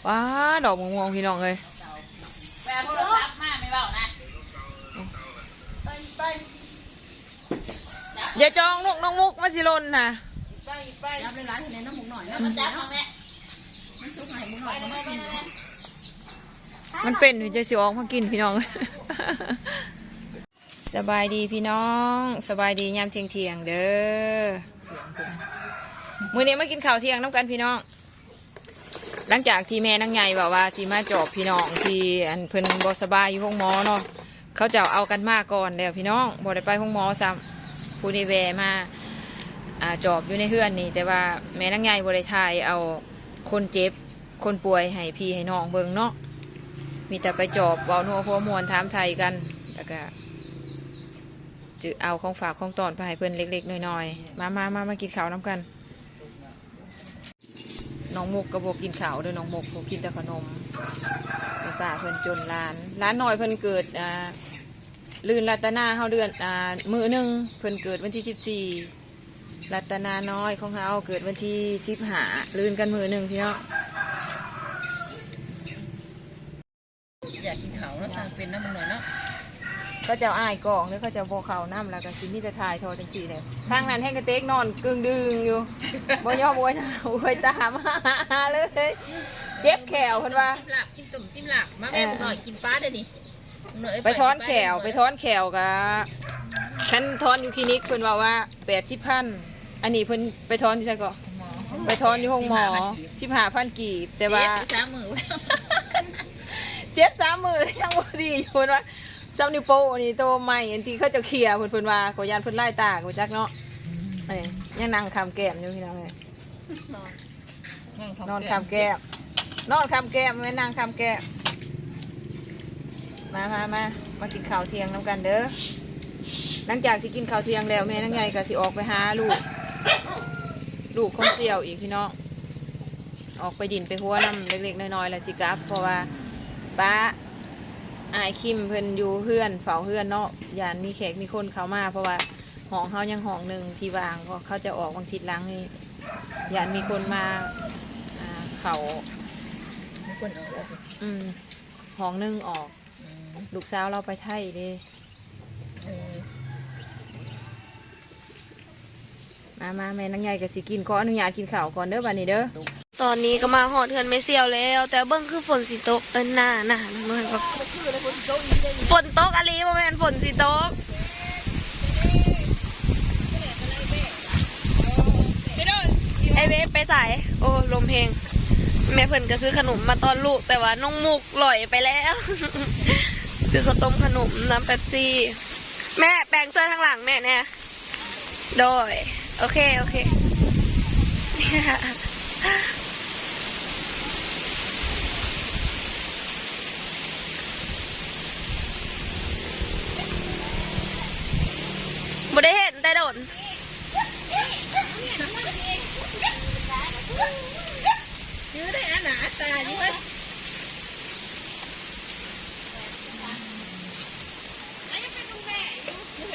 ວ້າ ດອກມະມ່ວງພີ່ນ້ອງເອີຍ ໄປເອົາໂທລະສັບມາ ແມ່ເວົ້ານະ ໄປ ໄປ ຢ່າຈ້ອງນົກ ນ້ອງມຸກມັນຊິຫຼົ່ນນະ ໄປ ໄປ ຈັບຫຼາຍໆ ໃຫ້ແນ່ນ້ອງມຸກນ້ອຍ ແລ້ວມາຈັບເອົາແມ່ ມັນສຸກໃຫ້ມຸກນ້ອຍເຂົາມາກິນ ມັນເປັນຢູ່ ຈັ່ງຊິອອກມາກິນພີ່ນ້ອງ ສະບາຍດີພີ່ນ້ອງ ສະບາຍດີຍາມທ່ຽງໆເດີ ມື້ນີ້ມາກິນເຂົ້າທ່ຽງນຳກັນພີ່ນ້ອງ ຫຼັງຈາກທີ່ແມ່ນາງໃຫຍ່ເວົ້າວ່າຊິມາຈອບພີ່ນ້ອງທີ່ ອັນ ເພິ່ນບໍ່ສະບາຍຢູ່ໂຮງໝໍເນາະ ເຂົາເຈົ້າເອົາກັນມາກ່ອນແລ້ວພີ່ນ້ອງ ບໍ່ໄດ້ໄປໂຮງໝໍຊ້ຳ ຜູ້ນີ້ແວ່ມາ ອ່າ ຈອບຢູ່ໃນເຮືອນນີ້ ແຕ່ວ່າແມ່ນາງໃຫຍ່ບໍ່ໄດ້ຖ່າຍເອົາຄົນເຈັບ ຄົນປ່ວຍໃຫ້ພີ່ໃຫ້ນ້ອງເບິ່ງເນາະ ມີແຕ່ໄປຈອບເວົ້ານົວຫົວມ່ວນຖາມໄຖ່ກັນ ແລ້ວກະຈະເອົາຂອງຝາກຂອງຕ້ອນໄປໃຫ້ເພິ່ນເລັກໆນ້ອຍໆ ມາໆໆ ມາກິນເຂົ້ານຳກັນ ນ້ອງມຸກກໍບໍ່ກິນເຂົ້າເດີ ນ້ອງມຸກບໍ່ກິນແຕ່ຂະໜົມ ແມ່ປ້າເພິ່ນຈົນຫຼານ ຫຼານນ້ອຍເພິ່ນເກີດ ອ່າ ລື່ນລັດຕະນາເຮົາເດືອນ ອ່າ ມື້ໜຶ່ງ ເພິ່ນເກີດວັນທີສິບສີ່ ລັດຕະນານ້ອຍຂອງເຮົາເກີດວັນທີສິບຫ້າ ລື່ນກັນມື້ໜຶ່ງພີ່ນ້ອງ ຢາກກິນເຂົ້າເນາະ ຊ່າງເປັນນຳມັນໜ້ອຍເນາະ ເຂົາເຈົ້າອາຍກ້ອງເດີ ເຂົາເຈົ້າບໍ່ເຂົ້ານຳ ແລ້ວກໍຊິມີແຕ່ຖ່າຍທໍ່ຈັ່ງຊີ້ແຫຼະ ທາງນັ້ນແຮ່ງກະເຕັກນອນກຶ່ງດຶງຢູ່ ບໍ່ຍອມອວຍໜ້າອວຍຕາມາເລີຍ ເຈັບແຂ້ວເພິ່ນວ່າ ຊິມລາບ ຊິມຕົ້ມ ຊິມລາບ ມາແມ່ ເອີ ບຸກນ້ອຍກິນປາເດີນີ້ ໄປຖອນແຂ້ວ ໄປຖອນແຂ້ວກະ ຄັນຖອນຢູ່ຄລີນິກເພິ່ນເວົ້າວ່າແປດສິບພັນ ອັນນີ້ເພິ່ນໄປຖອນຢູ່ໃສເກາະ ໄປຖອນຢູ່ໂຮງໝໍ ສິບຫ້າພັນກີບ ສິບຫ້າພັນກີບ ແຕ່ວ່າ ເຈັບຢູ່ສາມມື້ ເຈັບສາມມື້ ຍັງບໍ່ດີຢູ່ ເພິ່ນວ່າສ່ຳນິ້ວໂປ້ນີ້ ໂຕໃໝ່ ອັນທີ່ເຂົາເຈົ້າເຂ່ຍ ເພິ່ນ ເພິ່ນວ່າ ຂ້ອຍຢ້ານເພິ່ນລາຍຕາ ຂ້ອຍຈັກເນາະ ເອີ ຍັງນັ່ງຄ້ຳແກ້ມຢູ່ພີ່ນ້ອງເອີຍ. ນອນຄ້ຳແກ້ມ ນອນຄ້ຳແກ້ມ ແມ່ນນັ່ງຄ້ຳແກ້ມ ມາ ມາ ມາ ມາກິນເຂົ້າທ່ຽງນຳກັນເດີ ຫຼັງຈາກທີ່ກິນເຂົ້າທ່ຽງແລ້ວ ແມ່ນາງໃຫຍ່ກໍຊິອອກໄປຫາລູກ ລູກຂອງສ່ຽວອີກພີ່ນ້ອງ ອອກໄປດິນໄປຫົວນຳເລັກໆນ້ອຍໆ ແລ້ວຊິກັບ ເພາະວ່າປະອ້າຍຄິມເພິ່ນຢູ່ເຮືອນ ເຝົ້າເຮືອນເນາະ ຢ້ານມີແຂກມີຄົນເຂົ້າມາ ເພາະວ່າ ຫ້ອງເຮົາຍັງຫ້ອງໜຶ່ງທີ່ວ່າງ ເພາະເຂົາຈະອອກວັນທິດຫຼັງນີ້ ຢ້ານມີຄົນມາ ອ່າ ເຂົ້າ ມີຄົນອອກແລ້ວຕິ ອືມ ຫ້ອງໜຶ່ງອອກ ອືມ ລູກສາວລາວໄປໄທເດ້ ເອີ ມາ ມາ ແມ່ນາງໃຫຍ່ກໍຊິກິນ ຂໍອະນຸຍາດກິນເຂົ້າກ່ອນເດີ ບັດນີ້ເດີ. ຕອນນີ້ກໍມາຮອດເຮືອນແມ່ສ່ຽວແລ້ວ ແຕ່ເບິ່ງຄືຝົນຊິຕົກ ເອີ ໜ້າ ໜ້າ ເບິ່ງ ຝົນຕົກອີ່ຫຼີ ບໍ່ແມ່ນຝົນຊິຕົກ. ອ້າຍເວບໄປໃສ? ໂອ້ ລົມແຮງ. ແມ່ເພິ່ນກໍຊື້ຂະໜົມມາຕ້ອນລູກ ແຕ່ວ່ານ້ອງມຸກຫຼອຍໄປແລ້ວ ຊື້ເຂົ້າຕົ້ມ ຂະໜົມ ນ້ຳເປັບຊີ. ແມ່ ແປງເສື້ອທາງຫຼັງແມ່ແດ່. ໂດຍ ໂອເຄ ໂອເຄ ບໍ່ໄດ້ເຫັນແຕ່ດົນ. ຈື່ໄດ້ອັນໜ້າອັດຕາຢູ່ເວີຍ.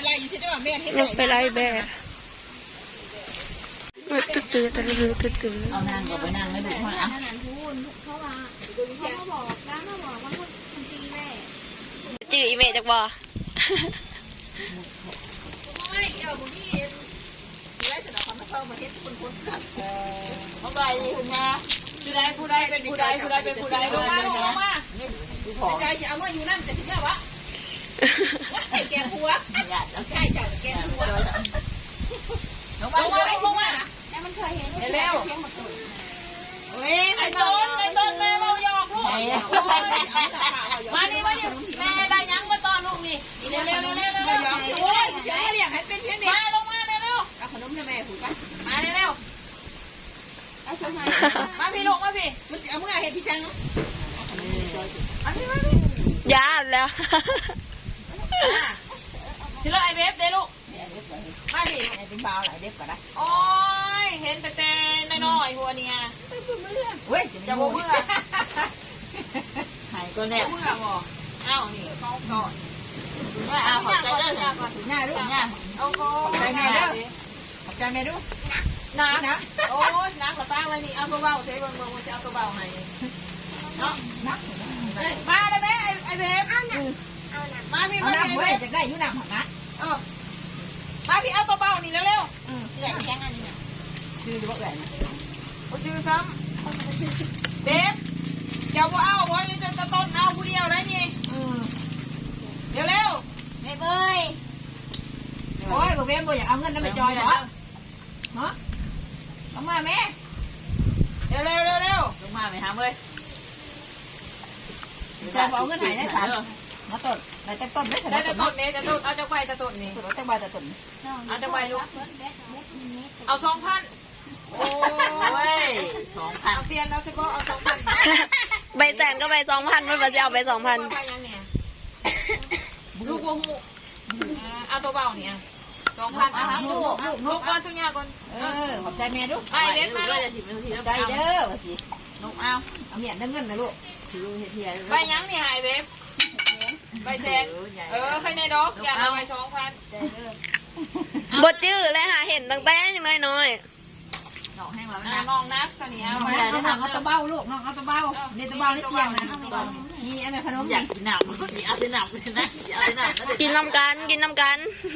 ໄລ່ຢູ່ຊິໄດ້ວ່າແມ່ນເຮັດ ລົງໄປໄລ່ແບ້. ຕຶກໆ ຕຶກໆ ຕຶກໆ ເອົານາງກໍໄປນັ່ງໃນລູກເຮົາ ເອົາ ເຂົາວ່າ ເຂົາມາບອກ ນາງມາບອກວ່າເພິ່ນຕີແມ່. ຈື່ອີແມ່ຈັກບໍ່? ໂອ້ຍ ເຈົ້າບໍ່ມີ ໄດ້ສະດອກ ເຂົາມາຊອງມາເຮັດຄົນຄົນເຄື່ອງ. ເອີ ມາໄວເພິ່ນມາ ຜູ້ໃດ ຜູ້ໃດເປັນຜູ້ໃດ ຜູ້ໃດເປັນຜູ້ໃດ ລົງມາ ລົງມາ ນີ້ ຜູ້ພໍ່ ໃຈຊິເອົາມາຢູ່ນຳ ຈະຊິເມືອບໍ່? ໃຫ້ແກ່ຜົວ ໃຫ້ເຈົ້າແກ່ຜົວ. ລົງມາ ລົງມາ ລົງມາ ແລ້ວມັນເຄີຍເຫັນ ເຮັດແລ້ວ. ໂອ້ຍ ໄອ້ຕົ້ນ ໄອ້ຕົ້ນ ແມ່ເວົ້າຫຍອກລູກ. ມານີ້ ມານີ້ ແມ່ໄດ້ຫຍັງມາຕ້ອນລູກນີ້. ນີ້ ເລັວໆ ໂອ້ຍ ຊິເອົາມາລ້ຽງໃຫ້ເປັນພຽງນີ້ ມາ ລົງມາເລັວໆ. ເອົາຂະໜົມໃຫ້ແມ່ພຸ້ນໄປ ມາເລັວໆ. ມາພີ່ລູກ ມາພີ່ ມັນຊິເອົາເມືອເຮັດພິສັງ. ອັນນີ້ ມາພີ່ ຢ້ານແລ້ວ. ຊິເລີຍ ອ້າຍເວບເດ້ລູກ ມາພີ່ ໃຫ້ເປັນບ່າວຫຼາຍເດັບກໍໄດ້. ໂອ້ຍ ເຫັນແຕ່ ແຕ່ນ້ອຍໆ ຫົວເນຍ. ໂອ້ຍ ຈະບໍ່ເມືອ ໃຫ້ກ່ອນແລ້ວ ເມືອບໍ່? ເອົ້າ ນີ້ຂອງກ່ອນ ເອົາ ຂອບໃຈເດີ ຍ່າລູກ ຍ່າ ໂອ້ໂຫ ຂອບໃຈແມ່ເດີ. ຂອບໃຈແມ່ດູ. ນາ ນາ ໂອ້ຍ ນາ ຂໍຕາໄວ້ນີ້ ເອົາໂທເບົາໃສ່ເບິ່ງ ເບິ່ງວ່າຊິເອົາໂທເບົາໃຫ້. ເອົານ້ຳເວີຍ ຢາກໄດ້ຢູ່ນ້ຳຫັ້ນນະ. ເອີ ມາພີ່ ເອົາຕົວເບົານີ້ເລັວໆ. ອືມ ເອື້ອຍແພງອັນນີ້ນະ ຊື່ຢູ່ບໍ່ເອື້ອຍນະ? ບໍ່ຊື່ຊ້ຳ. ເບບ ເຈົ້າບໍ່ເອົາບໍ່? ນີ້ເຈົ້າ ເຈົ້າຕົ້ນເອົາຜູ້ດຽວໄດ໋ນີ້. ອືມ ເລັວໆ ເບບເອີຍ. ໂອ້ຍ ບໍ່ເບບບໍ່ຢາກເອົາເງິນນຳແມ່ຈອຍບໍ່? ຮະ ລົງມາແມ່ ເລັວໆ ເລັວໆ ລົງມາແມ່ຫາເອີຍ. ຈອຍບໍ່ເອົາເງິນໃຫ້ໄດ້ສາມ ມາຕົ້ນ ໄດ້ຈັກຕົ້ນເດ້? ໄດ້ຈັກຕົ້ນເດ້? ຈັກຕົ້ນ? ເອົາຈັກໃບ? ຈັກຕົ້ນນີ້ ເອົາຈັກໃບລູກ? ເອົາສອງພັນ. ໂອ້ຍ ສອງພັນ ເອົາປ່ຽນເອົາຊະເບາະ ເອົາສອງພັນ. ໃບແສນກັບໃບສອງພັນ ເພິ່ນວ່າຊິເອົາໃບສອງພັນ. ໃບຫຍັງນີ້? ລູກບໍ່ຮູ້. ອ່າ ເອົາຕົວເບົານີ້ ອ່ະ ສອງພັນ. ເອົາ ເອົາ ລູກ ລູກ ລູກກ່ອນ ທຸກຢ່າງກ່ອນ. ເອີ ຂອບໃຈແມ່ດູ. ອ້າຍເວັບມາລູກ. ຂອບໃຈເດີວ່າຊິ ລູກ ເອົາ ເອົາໝຽນເດີ ເງິນນະລູກ. ໃບຫຍັງນີ້ອ້າຍເວັບ? ໃບແສນ. ເອີ ໃຄແນ່ດອກ ຢ້ານເອົາໃບສອງພັນ. ບໍ່ຈື່ແລະ ຫາເຫັນຕັ້ງແຕ່ຍັງນ້ອຍໆ. ນ້ອງແຮງແລ້ວນະ ນ້ອງໜັກຕອນນີ້. ເອົາ ນ້ອງເອົາຕົວເບົາລູກ ນ້ອງເອົາຕົວເບົາ. ເອີ ນີ້ຕົວເບົານີ້ປ່ຽນນະ. ນີ້ແມ່ພະນົມ ຢາກກິນນ້ຳ ນີ້ເອົາແຕ່ນ້ຳນະ ກິນນ້ຳກັນ ກິນນ້ຳກັນ ກິນ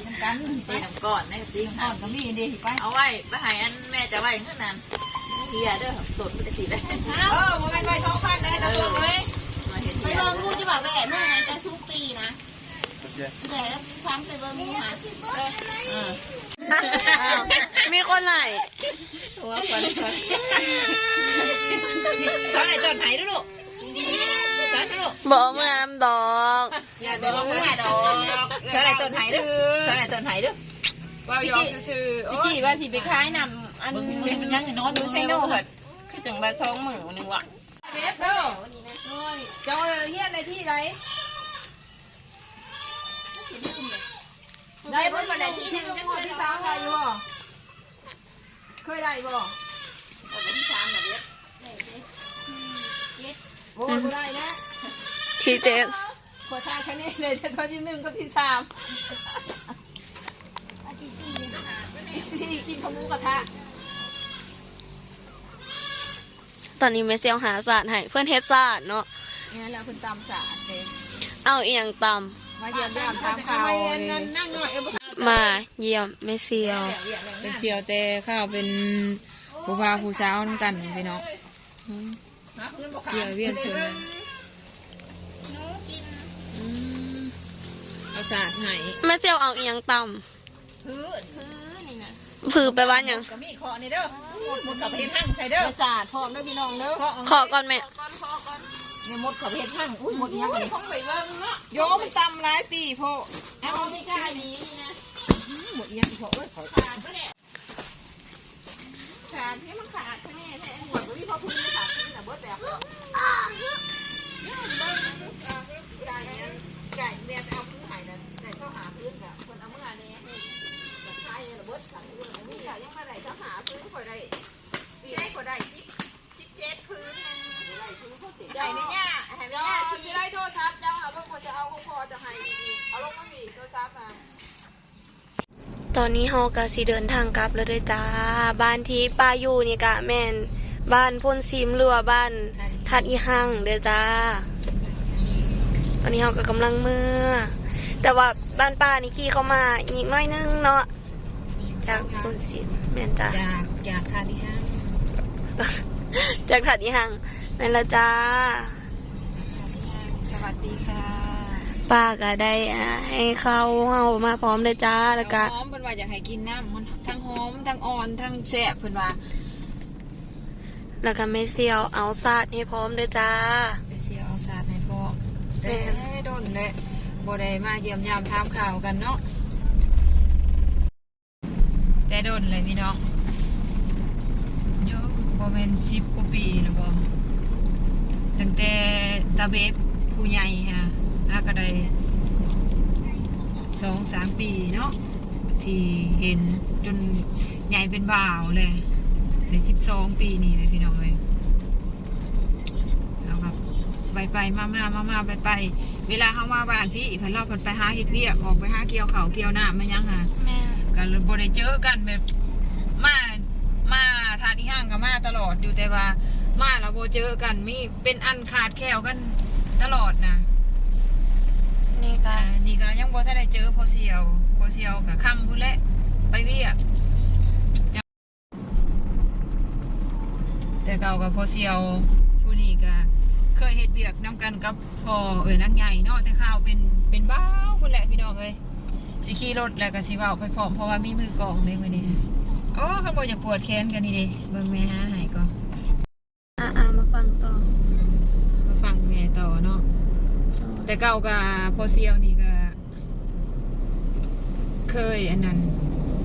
ນ້ຳກັນ. ເປັນນ້ຳກ້ອນນະ ນ້ຳກ້ອນກໍມີເດ້. ໄປ ເອົາໄວ້ ໄປໃຫ້ອັນແມ່ຈະໄວ້ເງິນນັ້ນ ເຮີຍເດີ ຕົ້ນມັນຈະຊິໄດ້. ເອີ ບໍ່ແມ່ນໄວ້ສອງພັນເດີ ຕາຕົວເອີຍ. ໄປເບິ່ງຮູ້ຊິວ່າແວ່ມື້ນັ້ນຈະສຸກປີນະ. ແລ້ວຊ້ຳໄປເບິ່ງຢູ່ຫາ. ເອີ ມີຄົນໃຫ້ ຫົວຄົນ ສາວໄດ້ຕົ້ນໃຫ້ເດີລູກ ສາວເດີລູກ. ບໍ່ເອົາເມືອນຳດອກ ບໍ່ເອົາເມືອດອກ. ສາວໄດ້ຕົ້ນໃຫ້ເດີ ສາວໄດ້ຕົ້ນໃຫ້ເດີ. ເວົ້າຢອກຊື່ໆ. ຕະກີ້ວ່າຊິໄປຂາຍນ້ຳ ອັນ ຍັງນອນຢູ່ໄຊໂນ ຄືຈັ່ງວ່າສອງມື້ໜຶ່ງວ່າ. ເຮັດເດີ ເຈົ້າຮຽນໄດ້ທີ່ໃດ? ໄດ້ບໍ່? ໄດ້ທີ່ໜຶ່ງ ຮອດທີສາມໄດ້ຢູ່ບໍ່? ເຄີຍໄດ້ບໍ່? ຮອດທີສາມນະເວັບ. ໂອ້ຍ ບໍ່ໄດ້ແລ້ວ ທີເຈັດ. ຂໍຖ້າຄະແນນເລີຍ ທີໜຶ່ງກັບທີສາມ. ທີສີ່ ກິນເຂົ້າໝູກະທະ. ຕອນນີ້ແມ່ສ່ຽວຫາສາດໃຫ້ ເພິ່ນເຮັດສາດເນາະ. ແມ່ນແລ້ວ ເພິ່ນຕຳສາດເດ້. ເອົາອີ່ຫຍັງຕຳ? ມາຢ້ຽມຢາມຖາມຂ່າວ ມາຢ້ຽມແມ່ສ່ຽວ. ເປັນສ່ຽວແຕ່ເຂົາເປັນຜູ້ບ່າວຜູ້ສາວນຳກັນພີ່ນ້ອງ. ອືມ ກ່ຽວວຽນຊົນ ອືມ ເອົາສາດໃຫ້. ແມ່ສ່ຽວເອົາອີ່ຫຍັງຕຳ? ຜື ຜືນີ້ນະ. ຜືແປວ່າຫຍັງ? ກໍມີເຄາະນີ້ເດີ ມົດເຂົ້າໄປເຮັດຮັງໃສ່ເດີ. ສາດພ້ອມເດີພີ່ນ້ອງເດີ. ເຄາະກ່ອນແມ່ ເຄາະກ່ອນ ເຄາະກ່ອນ. ນີ້ມົດເຂົ້າໄປເຮັດຮັງ. ອຸ້ຍ ມົດອີ່ຫຍັງອັນນີ້? ຕ້ອງໄປເບິ່ງເນາະ. ໂຢ ມັນຕຳຫຼາຍປີໂພດ. ເອົາ ມີກາອັນນີ້ນີ້ນະ. ອືມ ມົດອີ່ຫຍັງອີ່ພໍ່ເອີຍ ຂ້ອຍຂາດບໍ່ແລ້ວ. ຂາດ ໃຫ້ມັນຂາດແທ້ໆ. ຂ້ອຍບໍ່ມີພໍພື້ນ ຂາດພື້ນນະ ເບິດແລ້ວ. ໄກ່ແມ່ໄປເອົາພື້ນໃຫ້ນະ ໄກ່ຊາວຫ້າພື້ນກະ ເພິ່ນເອົາເມືອແດ່ ໃຫ້ໄຂ່ລະເບິດ. ຂ້ອຍຍັງມາໄດ້ຊາວຫ້າພື້ນ ຂ້ອຍໄດ້ ປີໃດຂ້ອຍໄດ້ສິບ ສິບເຈັດພື້ນ. ໄດ້ແມ່ຍ່າ ໃຫ້ແມ່ຍ່າຊິໄດ້ໂທລະສັບເຈົ້າຫາເບິ່ງ ຂ້ອຍຈະເອົາຂອງພໍ່ເຈົ້າໃຫ້ອີກ ເອົາລົງມາອີກໂທລະສັບນະ. ຕອນນີ້ເຮົາກະຊິເດີນທາງກັບແລ້ວເດີຈ້າ. ບ້ານທີ່ປ້າຢູ່ນີ້ກະແມ່ນບ້ານໂພນຊິມ ຫຼືວ່າບ້ານທາດອີ່ຮັ່ງເດີຈ້າ. ຕອນນີ້ເຮົາກະກຳລັງເມືອ ແຕ່ວ່າບ້ານປ້ານີ້ຂີ່ເຂົ້າມາອີກໜ້ອຍໜຶ່ງເນາະ ຈາກໂພນຊິມ. ແມ່ນຈ້າ ຈາກ ຈາກທາດອີ່ຮັ່ງ ຈາກທາດອີ່ຮັ່ງ. ແມ່ນລະຈ້າ. ສະຫວັດດີຄ່ະ. ປ້າກະໄດ້ ອ່າ ໃຫ້ເຂົ້າເຮົາມາພ້ອມເດີຈ້າ. ແລ້ວກະຫອມ ເພິ່ນວ່າຢາກໃຫ້ກິນນ້ຳ ມັນທັງຫອມ ທັງອ່ອນ ທັງແຊບ ເພິ່ນວ່າ. ແລ້ວກະແມ່ສ່ຽວເອົາສາດໃຫ້ພ້ອມເດີຈ້າ. ແມ່ສ່ຽວເອົາສາດໃຫ້ພ້ອມ. ແມ່ນ ແຕ່ດົນແລ້ວ ບໍ່ໄດ້ມາຢ້ຽມຢາມຖາມຂ່າວກັນເນາະ. ແຕ່ດົນແລ້ວພີ່ນ້ອງ ໂຍ ບໍ່ແມ່ນສິບກວ່າປີແລ້ວບໍ? ຕັ້ງແຕ່ຕາເບບຜູ້ໃຫຍ່ຫາ ຫາກະໄດ້ສອງສາມປີເນາະ ທີ່ເຫັນຈົນໃຫຍ່ເປັນບ່າວແລ້ວ ໄດ້ສິບສອງປີນີ້ແຫຼະພີ່ນ້ອງເອີຍ. ເຮົາກໍໄປໆ ມາໆ ມາໆ ໄປໆ ເວລາເຮົາມາບ້ານພີ້ ເພິ່ນ ລາວເພິ່ນໄປຫາເຮັດວຽກ ອອກໄປຫາກ່ຽວເຂົ້າກ່ຽວນ້ຳມາຫຍັງຫາ ແມ່ນ ກໍບໍ່ໄດ້ເຈີກັນ ແບບ ມາ ມາທາດອີ່ຮັ່ງກໍມາຕະຫຼອດຢູ່ ແຕ່ວ່າມາແລ້ວບໍ່ເຈີກັນ ມີເປັນອັນຂາດແຄວກັນຕະຫຼອດນະ. ແ ນີ້ກໍ ອ່າ ນີ້ກໍຍັງບໍ່ທັນໄດ້ເຈີພໍ່ສ່ຽວ ພໍ່ສ່ຽວກໍຄ່ຳພຸ້ນແຫຼະ ໄປວຽກ. ແຕ່ເກົ່າກໍພໍ່ສ່ຽວຜູ້ນີ້ກໍເຄີຍເຮັດວຽກນຳກັນກັບພໍ່ເອື້ອຍນາງໃຫຍ່ເນາະ ແຕ່ຄາວເປັນ ເປັນບ່າວພຸ້ນແຫຼະພີ່ນ້ອງເອີຍ. ຊິຂີ່ລົດແລ້ວກໍຊິເວົ້າໄປພ້ອມ ເພາະວ່າມີມືກ້ອງເດ້ມື້ນີ້. ໂອ້ ຄັນບໍ່ຢາກປວດແຂນກໍນີ້ເດ້ ເບິ່ງແມ່ຫາໃຫ້ກ່ອນ. ອ່າໆ ມາຟັງຕໍ່ ມາຟັງແມ່ຕໍ່ເນາະ. ແຕ່ເກົ່າກໍພໍ່ສ່ຽວນີ້ກໍເຄີຍອັນນັ້ນ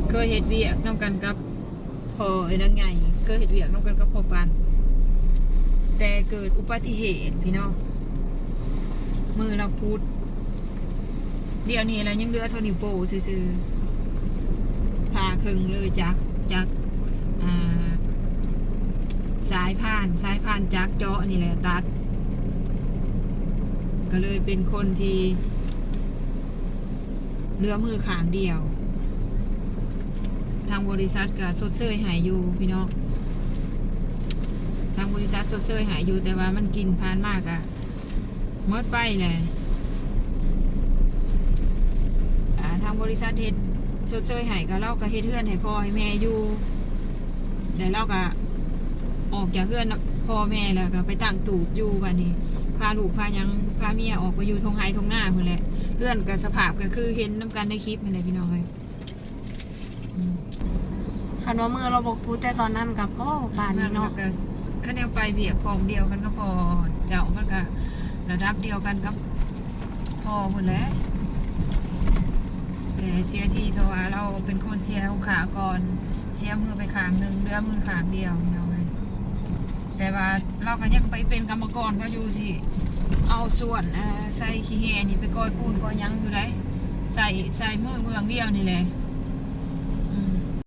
ເຄີຍເຮັດວຽກນຳກັນກັບພໍ່ເອື້ອຍນາງໃຫຍ່ ເຄີຍເຮັດວຽກນຳກັນກັບພໍ່ປັນ ແຕ່ເກີດອຸບັດຕິເຫດພີ່ນ້ອງ ມືລາວກຸດ. ດຽວນີ້ລະຍັງເຫຼືອເທົ່ານິ້ວໂປ້ຊື່ໆ ຜ່າເຄິ່ງເລີຍ ຈາກ ຈາກ ອ່າ ສາຍພານ ສາຍພານຈາກເຈາະນີ້ແຫຼະຕັດ ກໍເລີຍເປັນຄົນທີ່ເຫຼືອມືຂ້າງດຽວ. ທາງບໍລິສັດກໍຊົດເຊີຍໃຫ້ຢູ່ພີ່ນ້ອງ ທາງບໍລິສັດຊົດເຊີຍໃຫ້ຢູ່ ແຕ່ວ່າມັນກິນຜ່ານມາກໍ ໝົດໄປແຫຼະ. ອ່າ ທາງບໍລິສັດເຮັດຊົດເຊີຍໃຫ້ ກໍລາວກໍເຮັດເຮືອນໃຫ້ພໍ່ໃຫ້ແມ່ຢູ່ ແລ້ວລາວກໍອອກຈາກເຮືອນພໍ່ແມ່ ແລ້ວກໍໄປຕັ້ງຕູບຢູ່. ບາດນີ້ພາລູກພາຫຍັງ ພາເມຍອອກໄປຢູ່ທົ່ງໄຮ່ທົ່ງນາພຸ້ນແຫຼະ. ເຮືອນກໍສະພາບກໍຄືເຫັນນຳກັນໃນຄລິບຫັ້ນແຫຼະພີ່ນ້ອງເອີຍ. ອືມ ຄັນວ່າເມື່ອລາວບໍ່ກູແຕ່ຕອນນັ້ນກໍ ໂອ້ ປານນີ້ເນາະ ຄັນແນວໄປວຽກພ້ອມດຽວກັນກັບພໍ່ເຈົ້າ ມັນກໍລະດັບດຽວກັນກັບພໍ່ພຸ້ນແຫຼະ. ແຕ່ເສຍທີ່ເພາະວ່າລາວເປັນຄົນເສຍອຸຂາກ່ອນ ເສຍມືໄປຂ້າງໜຶ່ງ ເຫຼືອມືຂ້າງດຽວພີ່ນ້ອງເອີຍ. ແຕ່ວ່າລາວກໍຍັງໄປເປັນກຳມະກອນເຂົາຢູ່ ຊິເອົາສ່ວນ ເອີ ໃສ່ຂີ້ແຮ່ນີ້ໄປກ່ອຍປູນກ່ອຍຫຍັງຢູ່ໃດ໋ ໃສ່ ໃສ່ມືເບື້ອງດຽວນີ້ແຫຼະ.